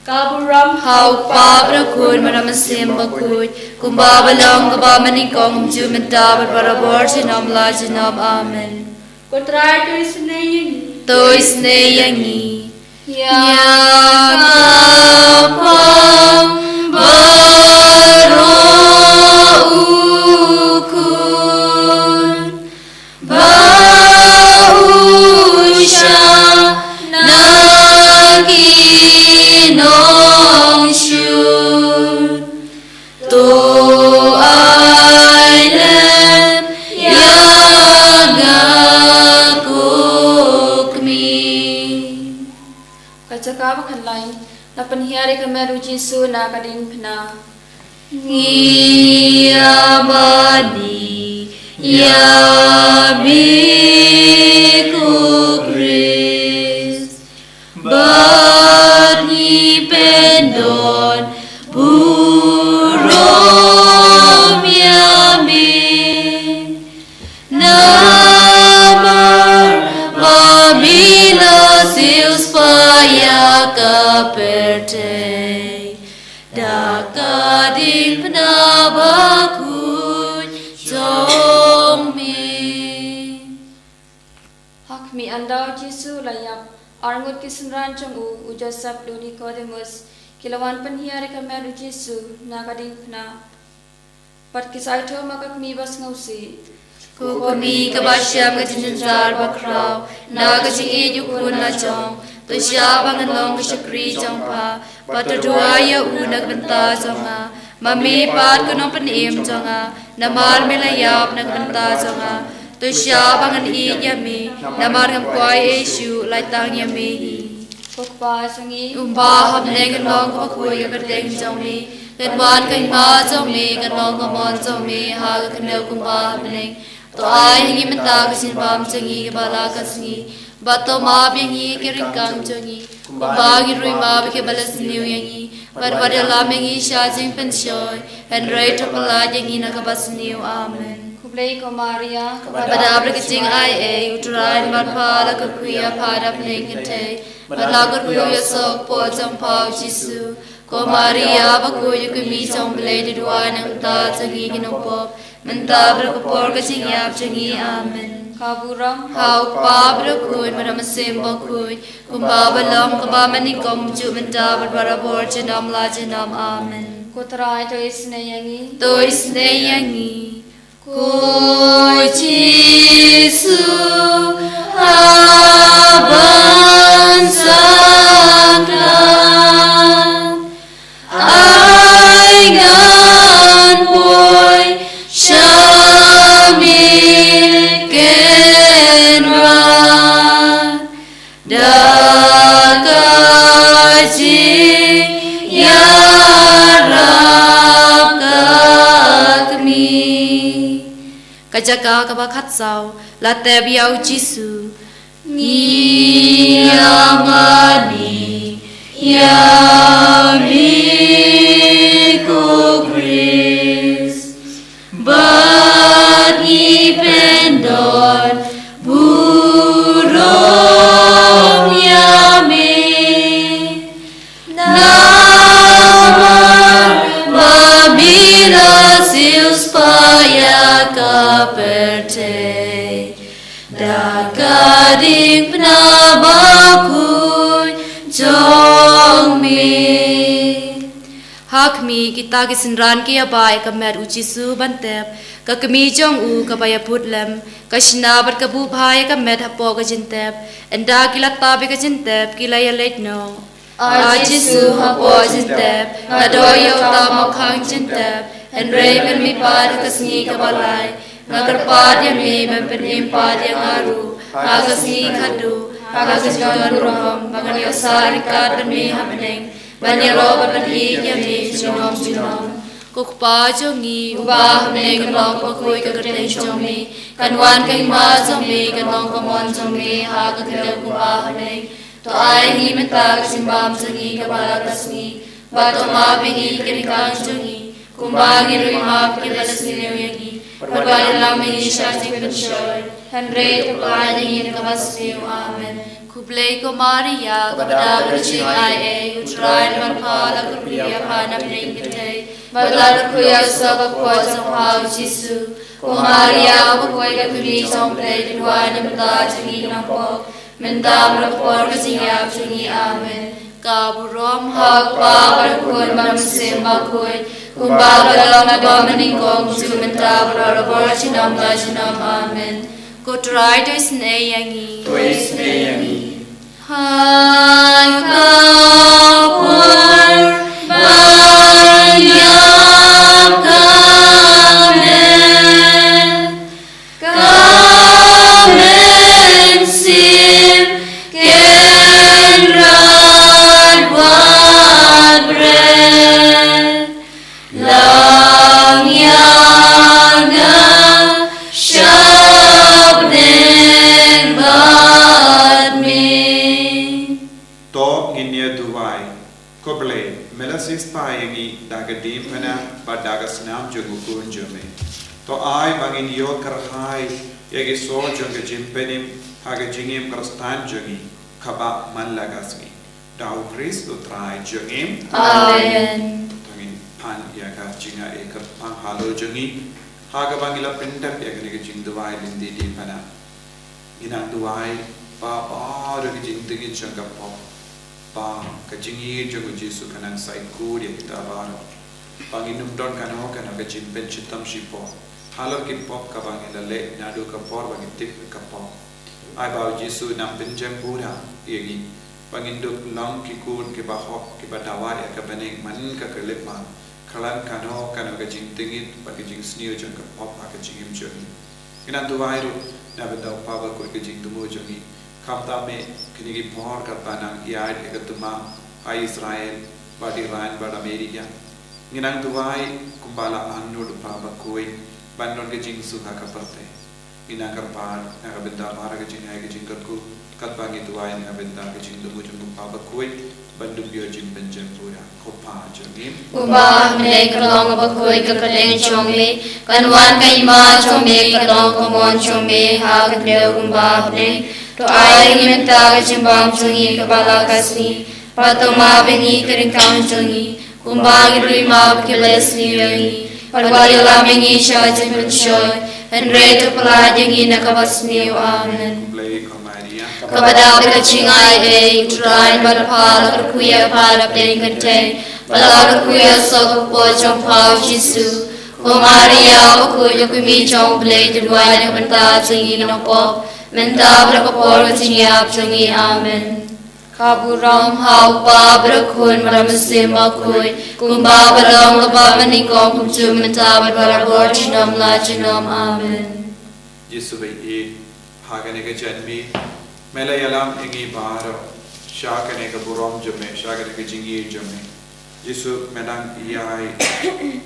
Ka burom ha U Kpa bad ha U Khun bad ha U Mynsiem Bakhuid, kumba ba long, kaba mynnyngkong, kumjuh mynta bad barabor, junom la junom. Amen. Ko Trai to isynei ïa ngi. To isynei ïa ngi. Ïa ka Kpa baroh, U Khun ba u shah na ki nongshun. To ai lem ïa ka ko kmie. Ka jaka ba khatlai, la pynhiar ïa ka met u Jisu na ka diengphna. Ngi ïa bani ïa bik u Khrist, bad ngi pyndon burom ïa me. Namar ba me la siewspah ïa ka pyrthei da ka diengphna bakhuid jong me. Ha khmih, ynda u Jisu u la ïap, arngut ki synran jong u, u Joseph bad u Nicodemus, ki la wan pynhiar ïa ka met u Jisu na ka diengphna. Bad ki sa ïathuh ma ka kmie ba sngewsih. Ko kmie kaba shem ka jingjynjar bakhraw na ka jingïeit u khun la jong, to shah ba ngan long ka shakri jong pha, bad to duwai ïa u na ka bynta jong nga. Ma me pat ko Nongpynim jong nga, namar me la ïap na ka bynta jong nga. To shah ba ngan ïeit ïa me, namar ngam kwah ei ei shuh, lait tang ïa me hi. Ko Kpa jong ngi uba ha bneng, kan long kaba khuid ïa ka kyrteng jong me. Kan wan ka hima jong me, kan long ka mon jong me ha ka khyndew kumba ha bneng. To ai ha ngi mynta ka jingbam jong ngi kaba la ka sngi. Bad to map ïa ngi ki ryngkang jong ngi, kumba ngi ruh ngi map ïa kiba la sniew ïa ngi. Bad wat ïalam ïa ngi sha jingpynshoi, hynrei to pyllait ïa ngi na kaba sniew. Amen. Khublei ko Maria, kaba dap da ka jingaiei, U Trai u don bad pha, la kyrkhu ïa pha da pdeng kynthei, bad la kyrkhu ïa u soh ka kpoh jong pha u Jisu. Ko Maria bakhuid, ïa ka kmie jong U Blei, to duwai na ka bynta jong ngi ki nongpop, mynta bad ha ka por ka jingïap jong ngi. Amen. Ka burom ha U Kpa bad ha U Khun bad ha U Mynsiem Bakhuid, kumba ba long, kaba mynnyngkong, kumjuh mynta bad barabor, junom la junom. Amen. Ko Trai to isynei ïa ngi. To isynei ïa ngi. Ko Jisu haban sakhmat, ai nga Ha jaka kaba khatsaw, la tep ïa u Jisu. Ngi ïa mane ïa me ko Khrist, bad ngi pyndon burom ïa me. Namar ba me la siewspah ïa ka pyrthei da ka diengphna bakhuid jong me. Ha khmih, kita ki synran ki ïa bah ïa ka met u Jisu ban tep. Ka kmie jong u kaba ïa bud lem ka shna bad ka buh bha ïa ka met hapoh ka jingtep. Ynda ki la tap ïa ka jingtep, ki la ïa leit noh. A Jisu, hapoh jingtep nga duh ïa uta u mawkhang jingtep, hynrei mynmipat ha ka sngi kaba lai nga kyrpad ïa me ban pynim pat ïa nga ruh ha ka sngi khatduh, ha ka jingkyrkhu ruh, ba ngan ïohsngew ryngkat bad me ha bneng, ban ïaroh bad ban ïeit ïa me junom junom. Ko Kpa jong ngi uba ha bneng, kan long kaba khuid ka kyrteng jong me, kan wan ka hima jong me, kan long ka mon jong me ha ka khyndew kumba ha bneng. To ai ngi mynta ka jingbam jong ngi kaba la ka sngi, bad to map ïa ngi ki ryngkang jong ngi, kumba ngi ruh ngi map ïa kiba la sniew ïa ngi, bad wat ïalam ïa ngi sha jingpynshoi, hynrei to pyllait ïa ngi na kaba sniew. Amen. Khublei ko Maria, kaba dap da ka jingai ei, U Trai u don bad pha, la kyrkhu ïa pha na bneng kynthei, bad la kyrkhu ïa u soh ka kpoh jong pha u Jisu. Ko Maria, kaba khuid ka kmie jong U Blei, to duwai na ka bynta jong ngi ki nongpop, mynta bad ha ka por ka jingïap jong ngi. Amen. Ka burom ha U Kpa bad ha U Khun bad ha U Mynsiem Bakhuid, kumba ka long naduh mynnyngkong, kumjuh mynta bad barabor junom la junom. Amen. Ko Trai to isynei ïa ngi. To isynei ïa ngi. Ha ka por ba ïap ka met, ka mynsiem kynrad wat bret. Lang ïa nga sha bneng bad me. To ngin ïa duwai. Ko Blei, me la siewspah ïa ngi da ka diengphna bad da ka snam jong u Khun jong me. To ai ba ngin ïoh kyrhai ïa ki soh jong ka jingpynim ha ka jingim Khristan jong ngi kaba man la ka sngi. Da u Khrist u Trai jong ngi. Amen. To ngin pan ïa ka jingai kyrpang halor jong ngi, ha kaba ngi la pyndep ïa kane ka jingduwai lynti diengphna. Ngi nang duwai ba baroh ki jingtngit jong ka pop, ba ka jingïeit jong u Jisu kan nang saikhur ïa kita baroh, ba ngin ym don kano kano ka jingpynshitom shipor halor ki pop kaba ngi la leh naduh ka por ba ngi tip ka pop. Ai ba u Jisu un nang pynjem pura ïa ngi, ba ngin dup long ki khun kiba hok, kiba dawa ïa ka bneng man ka khyllipmat, khlem kano kano ka jingtngit bad ka jingsniew jong ka pop ha ka jingim jong ngi. Ngi nang duwai ruh na bynta u Kpa Bakhuid, ka jingthmu jong ngi, khamtam eh kine ki por katba nang ïaid ïa ka thma ha Israel bad Iran bad Amerika. Ngi nang duwai kumba la angnud u Kpa Bakhuid ban don ka jingsuk ha ka pyrthei. Ngi nang kyrpad na ka bynta baroh ka jingai ka jingkyrkhu, katba ngi duwai na ka bynta ka jingthmu jong u Kpa Bakhuid ban dup ïoh jingpynjem pura. Ko Kpa jong ngi, uba ha bneng, kan long kaba khuid ka kyrteng jong me, kan wan ka hima jong me, kan long ka mon jong me ha ka khyndew kumba ha bneng. To ai ïa ngi mynta ka jingbam jong ngi kaba la ka sngi, bad to map ïa ngi ki ryngkang jong ngi, kumba ngi ruh ngi map ïa kiba la sniew ïa ngi, bad wat ïalam ïa ngi sha jingpynshoi, hynrei to pyllait ïa ngi na kaba sniew. Amen. Khublei ko Maria, kaba dap da ka jingai ei, U Trai u don bad pha, la kyrkhu ïa pha na bneng kynthei, bad la kyrkhu ïa u soh ka kpoh jong pha u Jisu. Ko Maria bakhuid, ka kmie jong U Blei, to duwai na ka bynta jong ngi ki nongpop, mynta bad ha ka por ka jingïap jong ngi. Amen. Ka burom ha u Kpa bad ha u Khun bad ha u Mynsiem Bakhuid, kumba ka long, kaba mynnyngkong, kumjuh mynta bad barabor junom la junom. Amen. Jisu ba ïeit, ha kane ka janmiet me la ïalam ïa ngi baroh sha kane ka burom jong me, sha kane ka jingïeit jong me. Jisu, me dang ïai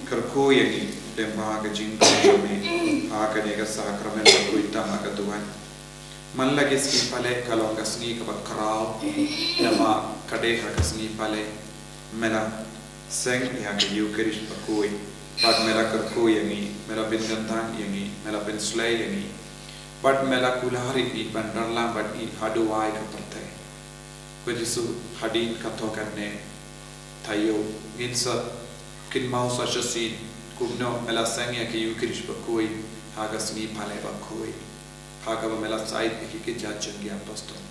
kyrkhu ïa ngi lyngba ka jingkyrkhu jong me ha kane ka sakramen bakhuid tam ha ka duwan. Man la ki sngi Palei ka long ka sngi kaba khraw, namar ka dei ha ka sngi Palei me la seng ïa ka Eucharist bakhuid, bad me la kyrkhu ïa ngi, me la pynkyntang ïa ngi, me la pynslei ïa ngi, bad me la kular ïa ngi ban don lang bad ngi ha duwai ka pyrthei. Ko Jisu, hadien katto katne, taïew ngin sa kynmaw sa shisien kumno me la seng ïa ka Eucharist bakhuid ha ka sngi Palei bakhuid, ha kaba me la shait ïa ki kjat jong ki apostol.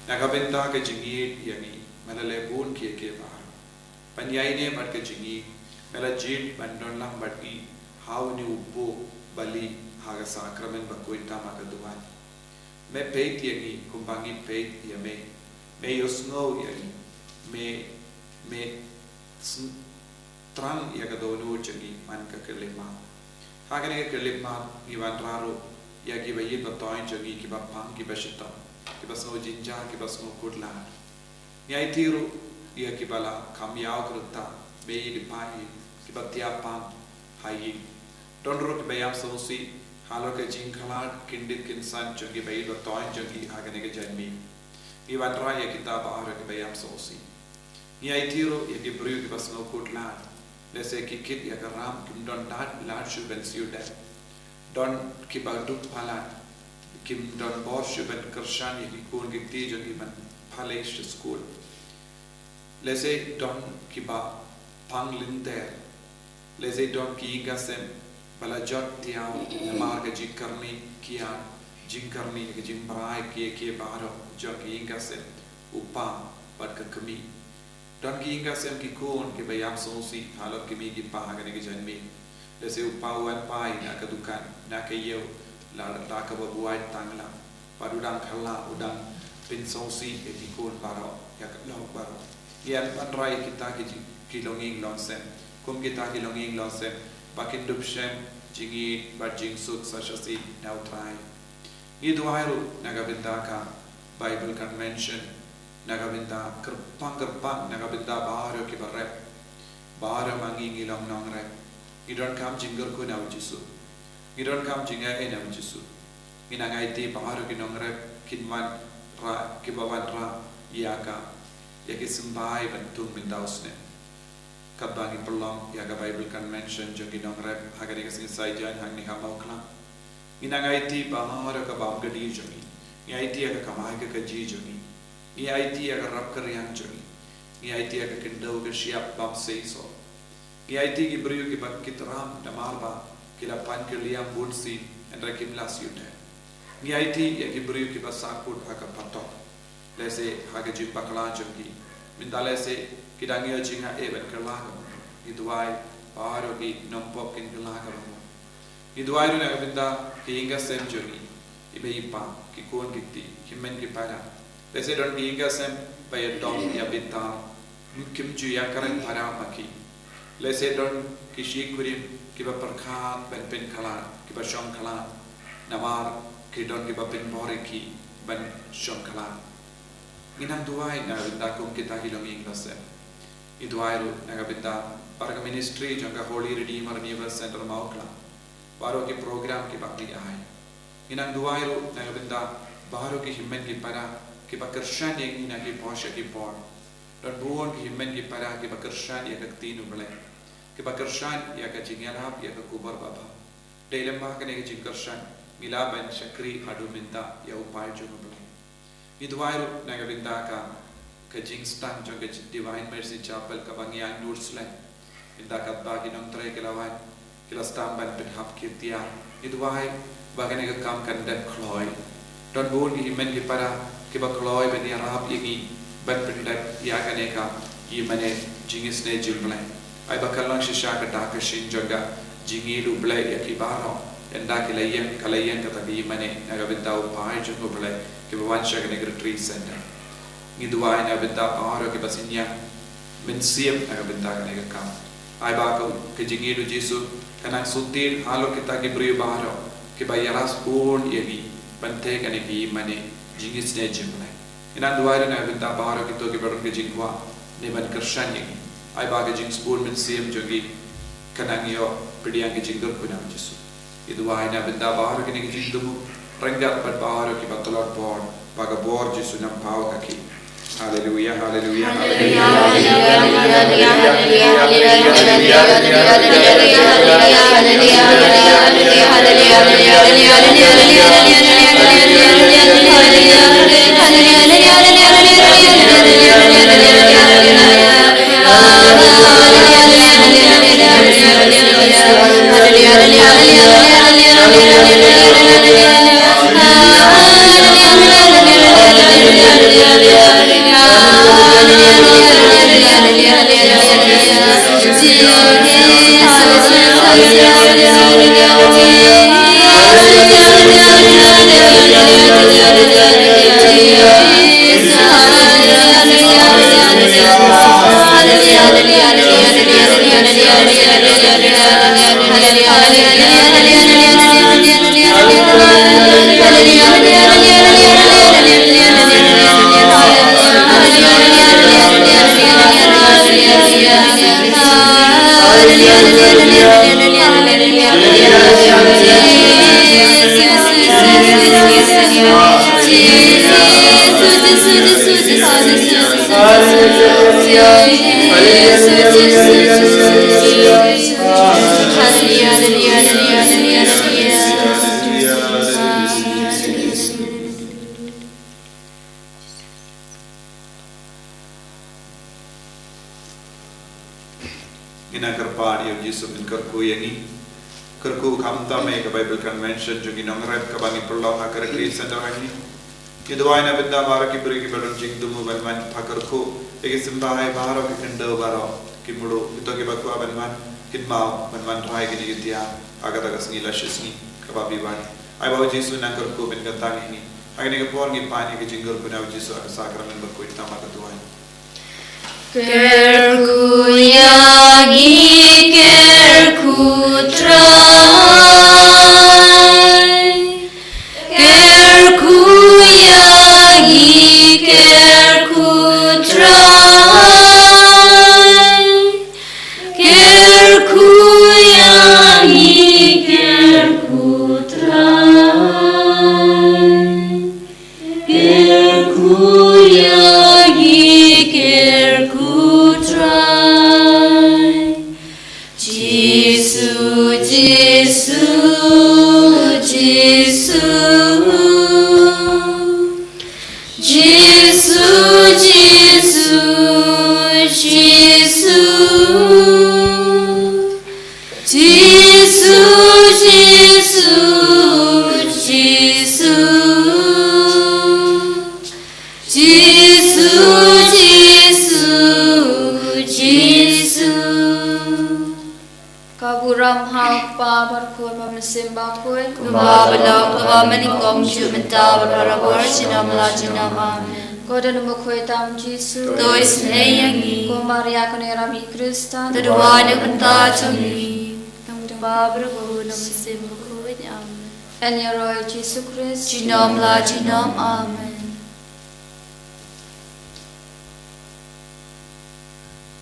Na ka bynta ka jingïeit ïa ngi, me la leh bun kiei kiei baroh. Ban ïaineh bad ka jingïeit, me la jied ban don lang bad ngi ha une u buh bali ha ka sakramen bakhuid tam ha ka duwan. Me peit ïa ngi kumba ngi peit ïa me. Me ïohsngew ïa ngi. Me, me sn-, thrang ïa ka dohnud jong ngi man ka khyllipmat. Ha kane ka khyllipmat ngi wanrah ruh ïa kiba ïeit ba thoiñ jong ngi, kiba pang, kiba shitom, kiba sngew jynjar, kiba sngew khutlad. Ngi aiti ruh ïa kiba la kham ïaw kyrta, me ïeit, i pa, i kiba thiah pang ha ïing. Don ruh kiba ïam sngewsih halor ka jingkhlad kyndit kynsan jong kiba ïeit ba thoiñ jong ngi ha kane ka janmiet. Ngi wanrah ïa kita baroh kiba ïam sngewsih. Ngi aiti ruh ïa ki briew kiba sngew khutlad, lehse ki kit ïa ka ram, kim don lad, lad shuh ban siew dep. Don kiba duk palat, kim don bor shuh ban kyrshan ïa ki khun ki kti jong ki ban pule sha skul. Lehse don kiba pang lynter. Lehse don ki ïing ki sem ba la jot thiaw namar ka jingkyrni kiad, jingkyrni, ka jingbrai kiei kiei baroh jong ki ïing ki sem, u pa bad ka kmie. Don ki ïing ki sem, ki khun kiba ïam sngewsih halor ki kmie ki kpa ha kane ka janmiet. Lehse u pa u wan phai na ka dukan, na ka ïew, la da kaba buaid tang lang. Bad u dang khlad, u dang pynsngewsih ïa ki khun baroh, ïa ka lok baroh. Ngi wanrah ïa kita ki ji-, ki longïing longsem. Kum kita ki longïing longsem, ba kin dup shem jingïeit bad jingsuk sa shisien na U Trai. Ngi duwai ruh na ka bynta ka Bible Convention, na ka bynta kyrpang kyrpang, na ka bynta baroh kiba rep. Baroh ma ngi ngi long nongrep. Ngi donkam jingkyrkhu na U Jisu. Ngi donkam jingaiei na U Jisu. Ngi nang aiti baroh ki nongrep kin wanrah, kiba wanrah ïa ka, ïa ki symbai ban thung mynta u snem. Katba ngi pynlong ïa ka Bible Convention jong ki nongrep ha kane ka sngi Saitjaiñ hangne ha Mawklang, ngi nang aiti baroh ka bam ka die jong ngi. Ngi aiti ïa ka kamai ka kajih jong ngi. Ngi aiti ïa ka rap ka riang jong ngi. Ngi aiti ïa ka khyndew ka shyiap bym seisoh. Ngi aiti ki briew kiba kit ram namar ba ki la pan ki liam bun sien, hynrei kim lah siew dep. Ngi aiti ïa ki briew kiba sahkut ha ka phatok, lehse ha ka jingbakla jong ki. Mynta lehse ki dang ïoh jingaiei ban kylla ka bamut. Ngi duwai baroh ki nongpop kin kylla ka bamut. Ngi duwai ruh na ka bynta ki ïing ki sem jong ngi, i mei i pa, ki khun ki kti, ki hynmen ki para. Lehse don ki ïing ki sem ba ïadom ïa bitar, kim ju ïakren para ma ki. Lehse don ki shi kurim kiba pyrkhat ban pynkhlad, kiba shongkhlad, namar ki don kiba pynbor ïa ki ban shongkhlad. Ngi nang duwai na ka bynta kum kita ki longïing longsem. Ngi duwai ruh na ka bynta para ka ministry jong ka Holy Redeemer Renewal Centre Mawklang. Baroh ki program kiba ngi ai. Ngi nang duwai ruh na ka bynta baroh ki hynmen ki para kiba kyrshan ïa ngi na ki por sha ki por. Don bun ki hynmen ki para kiba kyrshan ïa ka ktien U Blei, kiba kyrshan ïa ka jingïarap ïa ka khubor babha. Dei lyngba kane ka jingkyrshan ngi lah ban shakri haduh mynta ïa u paid jong U Blei. Ngi duwai ruh na ka bynta ka, ka jingsdang jong ka Divine Mercy Chapel kaba ngi ïa nud slem. Mynta katba ki nongtrei ki la wan, ki la sdang ban pynhap ki tiar. Ngi duwai ba kane ka kam kan dep kloi. Don bun ki hynmen ki para kiba kloi ban ïarap ïa ngi ban pyndep ïa kane ka, ïa mane, jingisynei jong U Blei. Ai ba kan long shisha ka dak ka shin jong ka jingïeit U Blei ïa ki baroh. Ynda ki la ïeng, ka la ïeng kata ka ïing mane na ka bynta u paid jong U Blei kiba wan sha kane ka retreat center. Ngi duwai na ka bynta baroh kiba synñiang mynsiem na ka bynta kane ka kam. Ai ba ka, ka jingïeit U Jisu kan nang sngewthuh halor kita ki briew baroh kiba ïarap bun ïa ngi ban tei kane ka ïing mane jingisynei jong U Blei. Ngi nang duwai ruh na ka bynta baroh kito kiba don ka jingkwah ne ban kyrshan ïa ngi. Ai ba ka jingsbun mynsiem jong ngi kan nang ïoh pdiang ka jingkyrkhu na u Jisu. Ngi duwai na bynta baroh kine ki jingthmu ryngkat bad baroh kiba tlot bor, ba ka bor Jisu nang paw ha ki. Haleluya, haleluya, haleluya. Ngin nang kyrpad ïa u Jisu un kyrkhu ïa ngi. Kyrkhu khamtam ïa ka Bible Convention jong ki nongrep kaba ngi pynlong ha ka Recreation Centre hangne. Ngi duwai na bynta baroh ki briew kiba don jingthmu ban wan pyrkhat kyrkhu ïa ki symbai baroh, ki khyndew baroh, ki mluh, kito kiba kwah ban wan, kin mih ban wan rai kine ki tiar ha kata ka sngi la shi sngi kaba phi wan. Ai ba u Jisu un nang kyrkhu ban kyntang ïa ngi. Ha kane ka por ngi pan ïa ka jingkyrkhu na u Jisu ha ka sakramen bakhuid. Tang ba ka duwai. Kyrkhu ïa ngi, kyrkhu Trai. Kyrkhu ïa ngi, kyrkhu Trai. Kyrkhu ïa ngi, kyrkhu Trai. Kyrkhu ïa ngi, kyrkhu Trai. Jisu, Jisu, Jisu. Jisu, Jisu, Jisu. Jisu, Jisu, Jisu. Jisu, Jisu, Jisu. Ka burom ha u Kpa bad ha u Khun bad ha u Mynsiem Bakhuid. Kumba ha u bneng, kumba mynnyngkong, kumjuh mynta bad barabor, junom la junom. Amen. Ko don bakhuid tam Jisu. To isynei ïa ngi. Ko Maria kane ram i Khristan. To duwai na ka bynta jong ngi. Nang u Kpa bad u Khun bad u Mynsiem Bakhuid. Amen. Yn ïaroh Jisu Khrist. Junom la junom. Amen.